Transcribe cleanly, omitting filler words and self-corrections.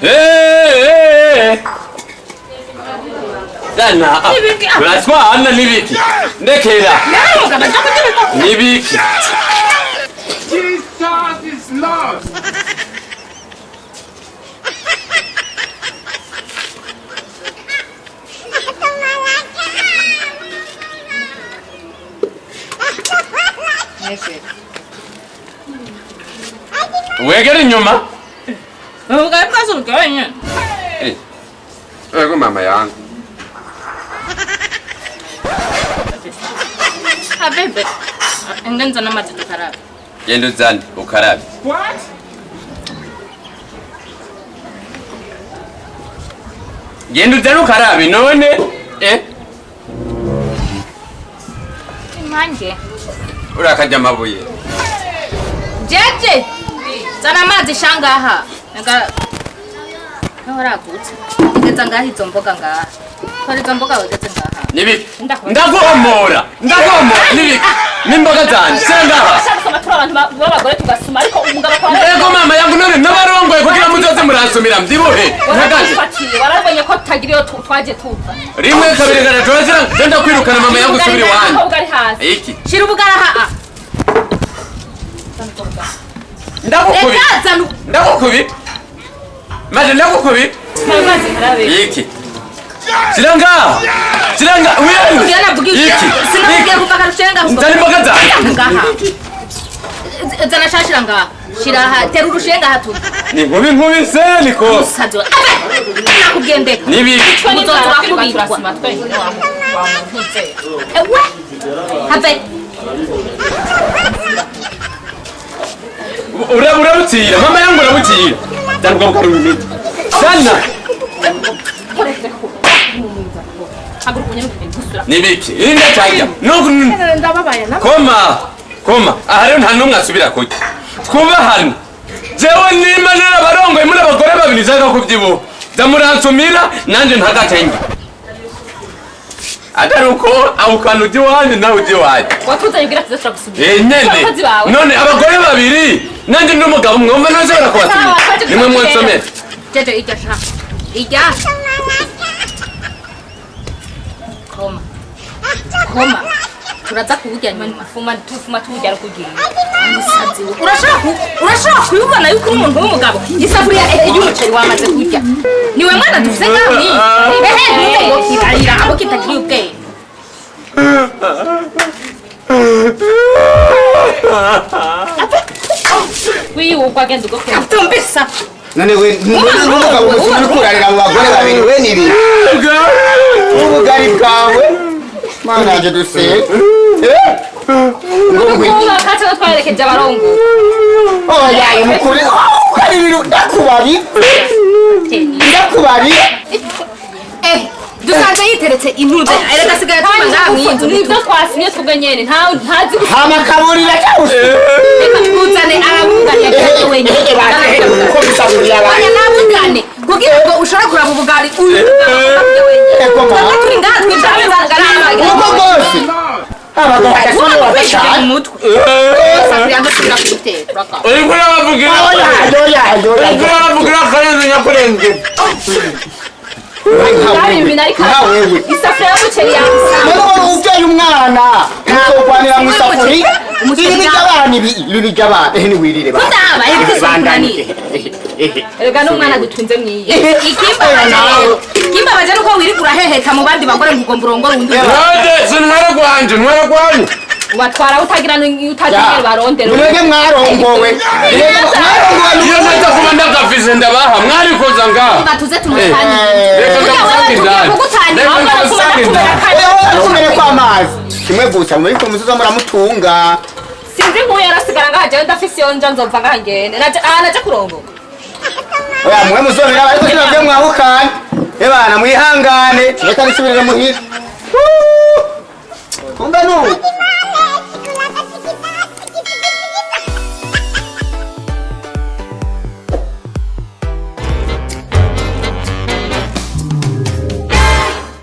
Eh, eh. Dana, uratwana n'ibiki? Ndekera. N'ibiki? Jesus is Lord. Wegera inyuma. Ubugari bwose buryoheye. Eh. Ego mama yangu. Abebe. Ingenza n'amazi tukarabe. Genda uzane ukarabe. What? Genda uzane ukarabe none. Eh, Impange. urakarya amabuye. Jeje. Zana amazi shangaha. Nga Ntoragutse. Igeza ngaha izo mboga ngaha. Kora izo mboga wegeze ngaha. Nibiki? Ndakora. Ndaguhomora. Ndaguhomora nibiki? N'imboga zanje. Sengaha. Ashaka gusoma turi abantu b'abagore tugasoma ariko umugabo akaba Ego mama yangu none n'abarongoye kugira muzoze muransumira mvyibuhe. Ntagaje. warabifatiye warabonye ko tutagira iyo twaje tuva. Rimwe kabiri gatatu turazira genda kwirukana mama yangu usubira iwanyu. Ubwo ari hasi. Iki. Shira ubugara ha. Ndagukubita. Reka zana Ndagukubita. Maze ndagukubita. Amazi karabe. Iki. Siranga. Siranga. Wewe. Kugira navuga Iki. Sinakubwiye kuva karushenga. Nzana imboga zanjye. Ngaha. Zana shashira ngaha. Shira aha. Tera urushenga aha tu. Ni nkubi nkubi se niko. Musazi wa. Abe. Nakubwiye ndeka. Nibiki. Muzoza urakubitwa. Turasoma twenyine wa muntu nze. Ewe. Have. Urabutira. Mama yangu urabutira. Ndaruka bukarumita. Sana. Haguruka unyarukire gusura. Nibiki. Inda cyajya. Nuko Ndababaye na. Koma. Koma. Aha rero nta n'umwe asubira kurya. Twubahane. Jewe nimba narabarongoye muri abagore babiri nshaka kubyibuha. Ndamuransumira nanjye ntagatenge. Atari uko awukana ujya iwanyu nawe ujya iwanyu. Watuzanye ubwira tuze turagusubira. Eh, nyene. Abakozi bawe. None abagore babiri nanjye n'umugabo mwumva ntashobora kubasumira. Nimwe mwansomera. Jeje ijya sha. Ijya. Koma. Koma. Turaza kuburya nyuma. Fuma tufuma tujya rukugira. Umusazi we. Urashaka kuyibona yuko uri umuntu w'umugabo. Isafuriya y'umuceri wamaze kurya. Niwe mwana dufise ngaho ni. Ehe, ntuze ngo kirarira abo kitagira ubwenge. Wiyugwa agenda ugokera. Tumbisa. None we n'umugabo gusa uri kurarira mu bagore babiri we nibi ubugari bwawe mana yanjye dusenge. Ngo ngwiki? Kuba katse twarekeje abarongo. Oya mukuri ukarira ndakubari ndakubari. Eh, dusanze yiteretse intuze. Erega asigaye atuma ngaha mw'inzu. Nibyo twasimye twebwe nyene nta ntazi Hama kaburira cyose. Reka twuzane arabungane yagiye wenyine. Ko bisaburiye abantu. Oya nabungane kugira ngo ushobore kuraba ubugari uyu mugabo akabye wenyine. Ego mama. Twebwe turi ngaha twicaye Ubwo bwose abagabo badasoma badashaka. mu mutwe. Isafuriya ntusubira kuyiteka. Urakawa. Uriko urabavugira. Oya oya oya. Uriko urabavugira akarenze nyakurenge. Nka wewe. Isafuriya y'umuceri yawe. None ubyaye umwana muzokwanira mu isafuriya. Ibi bijya abana ibi ibi bijya abana ehe niwirire ba. Kudaba, ehe, bandanye. Erega n'umwana dutunze mwiye. Ikimbabaje rero. Ikimbabaje nuko wirirwa uraheheta mu bandi bagore ngo ugomba urongore undi. None sintwara gwanje ntwara gwanyu. Ubatwara utagira utagira barondera. Mwebwe mwarongowe. Mwebwe mwarongowe. Iyo ntaza kuba ndagafise ndabaha mwarikoza ngaha. Batuze tumutanire. Reka Burya wewe ndagusange tugiye indani. kugutanira. Reka ndagusange indani. Oya kumere kw'amazi. Kimwe gusa muri ko muzoza muramutunga. Sinzi nk'uyu yarasigara ngaha jewe ndafise iyo nja nzova ngaha ngende. Naje ah naje kurongoka. Oya mwe muzobera ariko sinabyo mwahukanye. Ebana mwihangane reka nisubirire muhira. Kumbe nubu.